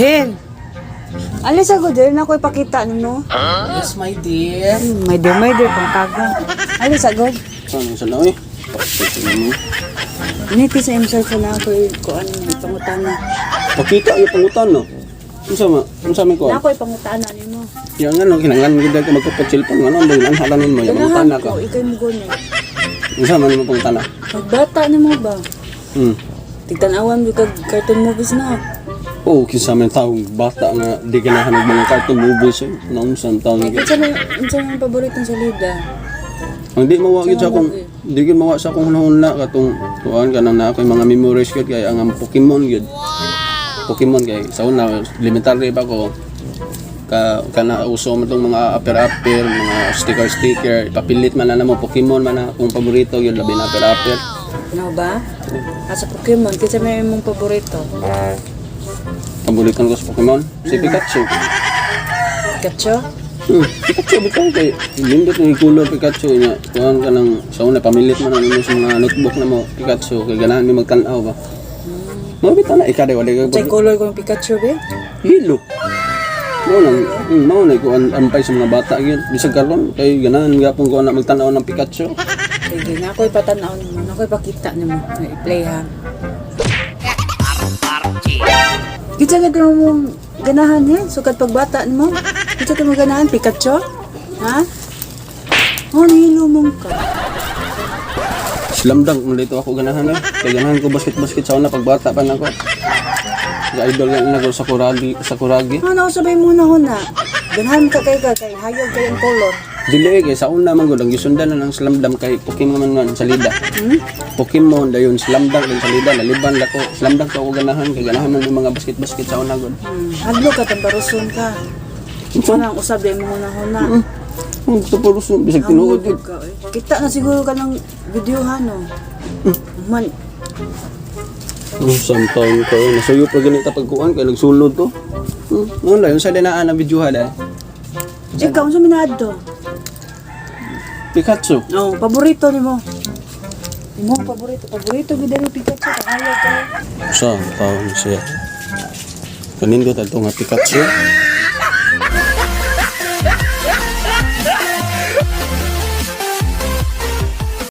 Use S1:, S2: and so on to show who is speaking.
S1: Hel! Alis ako din, ako ipakita nimo.
S2: Yes, my dear.
S1: My dear, pangkaga. Alis agad.
S2: Saan sa laoy? Pakita mo.
S1: Niti sa imong cellphone na ako kuan pangutana.
S2: Pakita yung pangutan no. Unsa ma? Unsa may kuan?
S1: Na ako ipangutana nimo.
S2: Yang ano kinahanglan gid ka magkapot cellphone ano ang halanin mo yang pangutana
S1: Ganahan
S2: ka.
S1: ko, ikay mo gani.
S2: Unsa man mo pangutana?
S1: Pagbata nimo ba? Tigtan-awan mo kag cartoon movies na.
S2: Oh, kinsa man taong bata nga di ganahan og mga cartoon movies eh. Naunsa ang taong
S1: Kay kinsa man unsa man paborito sa lida?
S2: Ang di mawa gid sa akong di gid mawa sa akong hunahuna katong kuan kanang naa ko'y mga memories gid kay ang Pokemon gid. Pokemon kay sa una elementary pa ko ka kana uso man tong mga apper-apper, mga sticker-sticker, ipapilit man na namo Pokemon man na akong paborito gyud labi na apper-apper.
S1: No ba? Asa Pokemon, kinsa may imong paborito?
S2: Paborito ko sa Pokemon si Pikachu.
S1: Pikachu?
S2: Pikachu bitaw kay nindot ng color Pikachu niya. Kuan ka ng sa una pamilit man na nimo sa mga notebook na mo Pikachu kay ganahan mi magtan-aw ba. Mao bitaw na ikaw wala ka
S1: Unsay color ko ng Pikachu be?
S2: Hilo. Mao nang mao na ko ampay sa mga bata gyud. Bisag karon kay ganahan gyapon ko na magtan-aw ng Pikachu.
S1: Sige, na ako ipatan-aw nimo, na ako ipakita nimo, na i-play ha. Kinsa ka mo mong ganahan eh? Sukat pagbata nimo? Kinsa ka mo ganahan? Pikachu? Ha? Oh, nihilo mong ka.
S2: Slam dunk man dito ako ganahan eh. Kay ganahan ko basket-basket sa una pagbata pa nako. Sa idol nga nako sa Kuragi, sa Kuragi.
S1: Ano, sabay mo na huna. Ganahan ka kay ka, kay hayag kay ang color.
S2: Dili eh, kay sa una man gud ang gisundan na ng slam dunk kay Pokemon man man sa lida. Pokemon dayon slam dunk din sa lida naliban la ko. Slam dunk ako ganahan kay ganahan man yung mga basket-basket sa una gud.
S1: Hadlo ka, tambaruson ka.
S2: Unsa?
S1: Ano ang usab mo na huna.
S2: Ang taparuson bisag tinuod gyud.
S1: Ka, eh. Kita na siguro ka ng video ha, no? Man,
S2: Isang taon ko, nasuyo pa ganito pagkuan kay nagsulod to. Noon lang, yung sa dinaan na video ha dahil.
S1: Ikaw, unsa minaad to?
S2: Pikachu.
S1: Oh, paborito nimo. Imo paborito, paborito gid ang Pikachu, kahayo kayo.
S2: Isang taon siya. Kanindot ato nga Pikachu.